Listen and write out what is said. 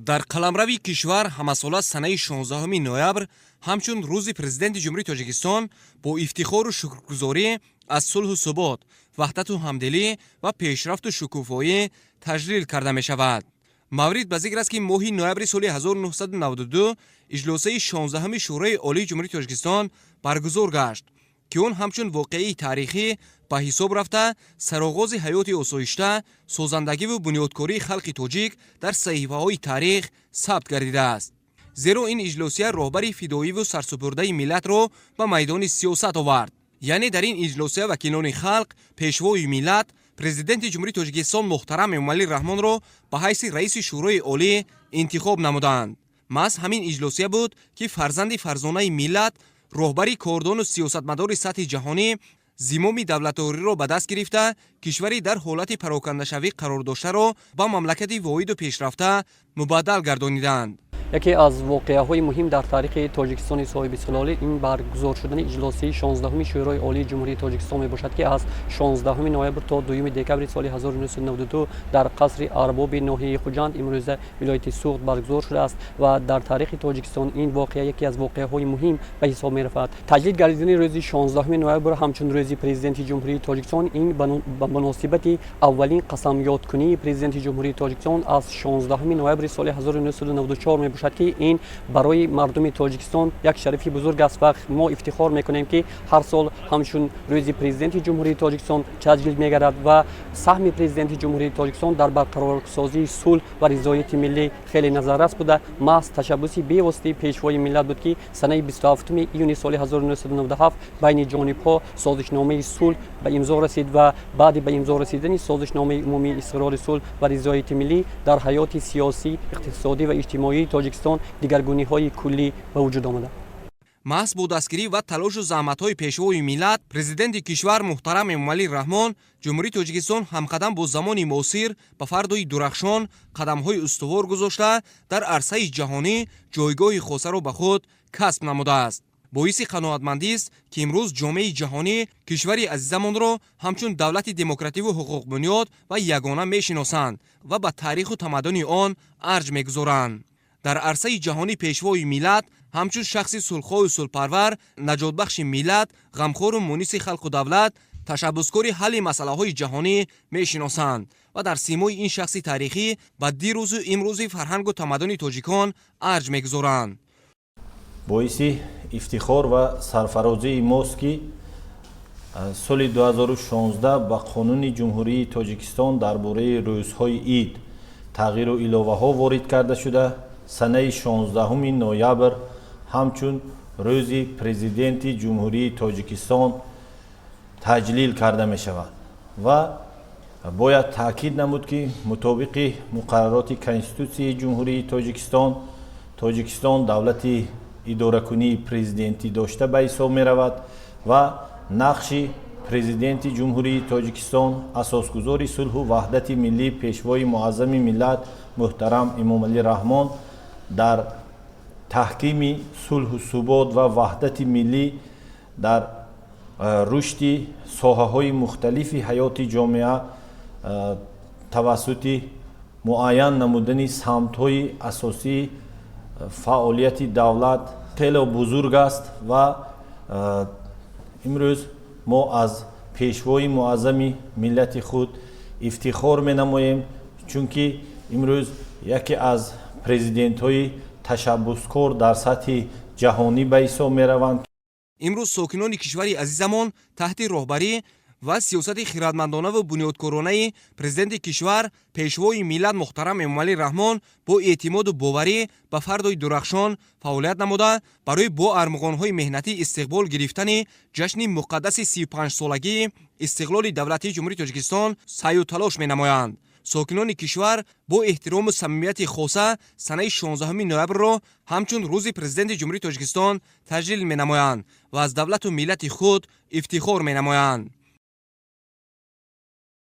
Дар қаламрави кишвар ҳамасола санаи 16 ноябр ҳамчун Рӯзи Президенти Ҷумҳурии Тоҷикистон бо ифтихору шукргузорӣ аз сулҳу субот, ваҳдату ҳамдилӣ ва пешрафту шукуфоӣ таҷлил карда мешавад. Маврид ба зикр аст, ки моҳи ноябри соли 1992 иҷлосаи 16-уми Шӯрои Олии Ҷумҳурии Тоҷикистон баргузор гашт, ки он ҳамчун воқеаи таърихӣ ба ҳисоб рафта, сароғози ҳаёти осоишта, созандагиву бунёдкории халқи тоҷик дар саҳифаҳои таърих сабт гардидааст. Зеро ин иҷлосия роҳбари фидоиву сарсупурдаи миллатро ба майдони сиёсат овард. Яъне дар ин иҷлосия вакилони халқ Пешвои миллат, Президенти Ҷумҳурии Тоҷикистон муҳтарам Эмомалӣ Раҳмонро ба ҳайси раиси Шӯрои Олӣ интихоб намуданд. Маҳз ҳамин иҷлосия буд, ки фарзанди фарзонаи миллат, роҳбари кордону сиёсатмадори сатҳи ҷаҳонӣ зимоми давлатдориро ба даст гирифта, кишвари дар ҳолати парокандашавӣ қарор доштаро ба мамлакати воҳиду пешрафта мубаддал гардониданд. Яке аз воқеаҳои муҳим дар таърихи Тоҷикистони соҳибистиқлолӣ ин баргузор шудани иҷлосияи 16-уми Шӯрои Олии Ҷумҳурии Тоҷикистон мебошад, ки аз 16 ноябр то 2 декабри соли 1992 дар қасри Арбоби ноҳияи Хуҷанд, имрӯза вилояти Суғд, баргузор шудааст ва дар таърихи Тоҷикистон ин воқеа яке аз воқеаҳои муҳим ба ҳисоб меравад. Таҷлил гардидани рӯзи 16 ноябр ҳамчун Рӯзи Президенти Ҷумҳурии Тоҷикистон ин ба муносибати аввалин қасамёдкунии Президенти Ҷумҳурии Тоҷикистон аз 16 ноябри соли 1994 мебошад, ки ин барои мардуми Тоҷикистон як шарафи бузург аст ва мо ифтихор мекунем, ки ҳар сол ҳамчун Рӯзи Президенти Ҷумҳурии Тоҷикистон таҷлил мегардад ва саҳми Президенти Ҷумҳурии Тоҷикистон дар барқарорсозии сулҳ ва ризояти миллӣ хеле назаррас буда, маҳз ташаббуси бевоситаи Пешвои миллат буд, ки санаи 27 июни соли 1997 байни ҷонибҳо созишномаи сулҳ ба имзо расид ва баъди ба имзо расидани созишномаи умумии истиқрори сулҳ ва ризояти миллӣ дар ҳаёти сиёсӣ, иқтисодӣ ва иҷтимоии Тоҷикистон дигаргуниҳои куллӣ ба вуҷуд омада. Маҳз бо дастгирӣ ва талошу заҳматҳои Пешвои миллат, Президенти кишвар муҳтарам Эмомалӣ Раҳмон, Ҷумҳурии Тоҷикистон ҳамқадам бо замони муосир ба фардои дурахшон қадамҳои устувор гузошта, дар арсаи ҷаҳонӣ ҷойгоҳи хосаро ба худ касб намудааст. Боиси қаноатмандист, ки имрӯз ҷомеаи ҷаҳонӣ кишвари азизамонро ҳамчун давлати демокративу ҳуқуқбунёд ва ягона мешиносанд ва ба таъриху тамаддуни он арҷ мегузоранд. Дар арсаи ҷаҳонӣ Пешвои миллат ҳамчун шахси сулҳхоҳу сулҳпарвар, наҷотбахши миллат, ғамхору муниси халқу давлат, ташаббускори ҳалли масъалаҳои ҷаҳонӣ мешиносанд ва дар симои ин шахси таърихӣ ба дирӯзу имрӯзи фарҳангу тамаддуни тоҷикон арҷ мегузоранд. Боиси ифтихор ва сарфарозии мост, ки соли 2016 ба Қонуни Ҷумҳурии Тоҷикистон дар бораи рӯзҳои ид тағйиру иловаҳо ворид карда шуда, санаи 16 ноябр ҳамчун Рӯзи Президенти Ҷумҳурии Тоҷикистон таҷлил карда мешавад. Ва бояд таъкид намуд, ки мутобиқи муқаррароти Конститутсияи Ҷумҳурии Тоҷикистон, Тоҷикистон давлати идоракунии президентӣ дошта ба ҳисоб меравад ва нақши Президенти Ҷумҳурии Тоҷикистон, асосгузори сулҳу ваҳдати миллӣ, Пешвои муаззами миллат муҳтарам Эмомалӣ Раҳмон дар таҳкими сулҳу субот ва ваҳдати миллӣ, дар рушди соҳаҳои мухталифи ҳаёти ҷомеа тавассути муайян намудани самтҳои асосии фаъолияти давлат хеле бузург аст. Ва имрӯз мо аз Пешвои муаззами миллати худ ифтихор менамоем, чунки имрӯз яке аз президентҳои ташаббускор дар сатҳи ҷаҳонӣ ба ҳисоб мераванд. Имрӯз сокинони кишвари азизамон таҳти роҳбарӣ ва сиёсати хиратмандонаву бунёдкоронаи Президенти кишвар, Пешвои миллат муҳтарам Эмомалӣ Раҳмон бо эътимоду боварӣ ба фардои дурахшон фаъолият намуда, барои бо армуғонҳои меҳнатӣ истиқбол гирифтани ҷашни муқаддаси 35-солагии истиқлоли давлатии Ҷумҳурии Тоҷикистон саъю талош менамоянд. Сокинони кишвар бо эҳтирому самимияти хоса санаи 16 ноябрро ҳамчун Рӯзи Президенти Ҷумҳурии Тоҷикистон таҷлил менамоянд ва аз давлату миллати худ ифтихор менамоянд.